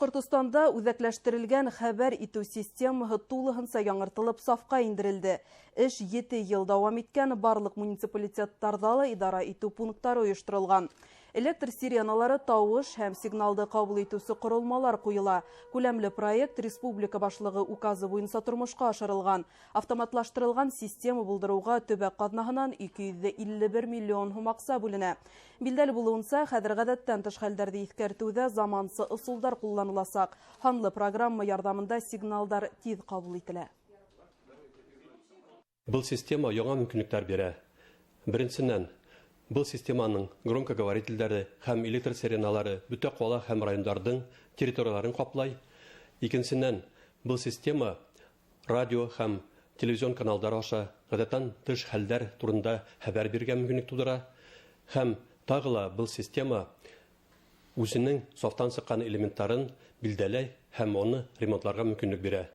Башҡортостанда үҙәкләштерелгән хәбәр итеү системаһы тулыһынса яңыртылып сафҡа индерелде. Эш 7 йыл дауам иткән, барлыҡ муниципалитеттарҙа ла идара итеү пункттары ойошторолған. Электр сиреналары, тауыш һәм сигналды ҡабул итеүсе ҡоролмалар ҡуйыла. Күләмле проект республика башлығы указы буйынса тормошҡа ашырылған. Автоматлаштырылған система булдырыуға төбәк ҡаҙнаһынан 251 миллион һум аҡса бүленә. Билдәле булыуынса, хәҙер ғәҙәттән тыш хәлдәрҙе иҫкәртеүҙә заманса ысулдар ҡулланыласаҡ. Һанлы программа ярҙамында сигналдар тиҙ ҡабул ителә. Был система яңа мөмкинлектәр бирә. Беренсенән, был системаның громкоговорительдәре һәм электр сиреналары бөтә ҡала һәм райондарҙың территорияларын ҡаплай. Икенсенән, был система радио һәм телевизион каналдар аша ғәҙәттән тыш хәлдәр турында хәбәр бирергә мөмкинлек тыуҙыра. Һәм тағы ла был система үзенең сафтан сыҡҡан элементтарын билдәләй һәм уны ремонтларға мөмкинлек бирә.